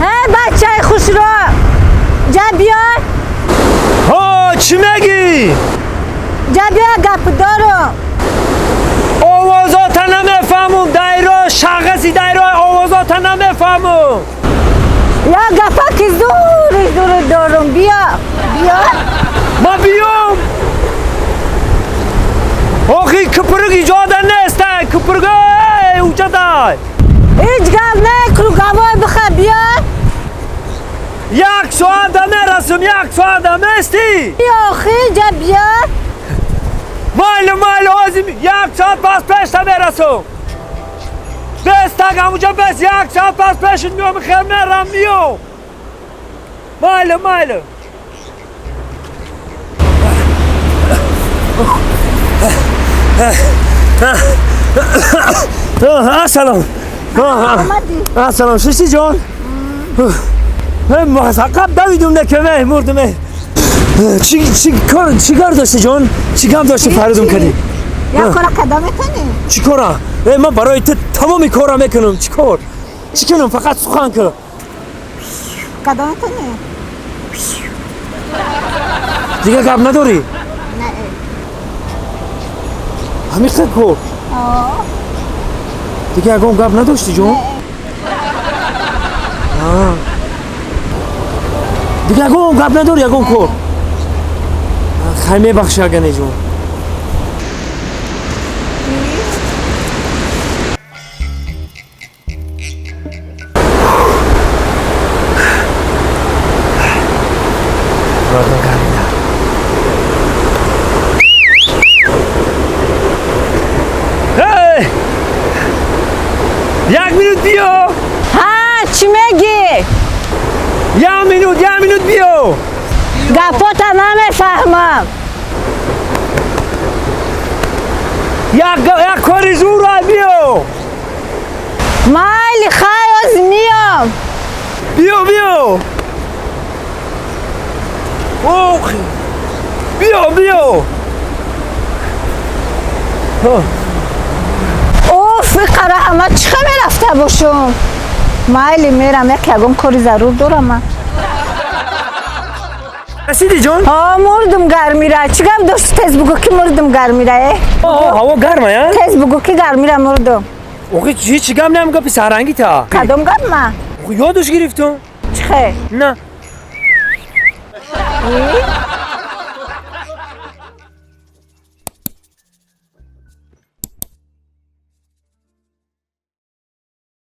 Ҳе бачаи хушро, ҷа биё. Ҳо, чӣ мегӣ? Ҷа биё, гап дорум. Овозота намефаҳмум, дайро шағаси дайро овозота намефаҳмум. Я гапаки зури зури дорум, биё, биё. Ма биём? Охи купрук иҷода нест, купрук уҷадай. Ҳеҷ гап не, круговой биха, биё. Як соата мерасум, як соата местӣ? Биё, охи, ҷа биё. Майли, майли, ҳозир як соат пас пешта мерасум. Бес так ҳамуҷа бес, як соат пас пешит меом, хел мерам, миём. Майли, майли. Ассалом. Ассалом, шишти ҷон? Фақат давидум накаме, мурдум. Чӣ кор дошти ҷон? Чӣ гап дошти фаридум кардӣ? Як кора када метонӣ? Чӣ кора? Ман барои ту тамоми корро мекунам. Чӣ кор? Чӣ кунам? Фақат сухан кун. Када метонӣ? Дигар гап надорӣ? Не. Ҳамин хел кор? Дигар ягон гап надошти ҷон? Дигар ягон гап надорӣ, ягон кор? Хай, мебахши агане ҷон. Як минут биё. Ҳа, чӣ мегӣ? Як минут, як минут биё. Гапота намефаҳмам. Як кори зура биё. Майли, хай, оз миём. Биё, биё. Ох, биё, биё. Оф, иқара ҳама чӣ хел мерафта бошум? Майли, мерам, як ягон кори зарур дорам ман. Расиди ҷон? Ҳо, мурдум гармира. Чӣ гап дошти, тез бугӯ ки мурдум гармира, э? Ҳаво гарма, я? Тез бугӯ ки гармира мурдум. Охи ҳеҷ гап нем, гапи саҳрангӣ та. Кадом гап ма? Охи ёдуш гирифтум. Чӣ хел? На.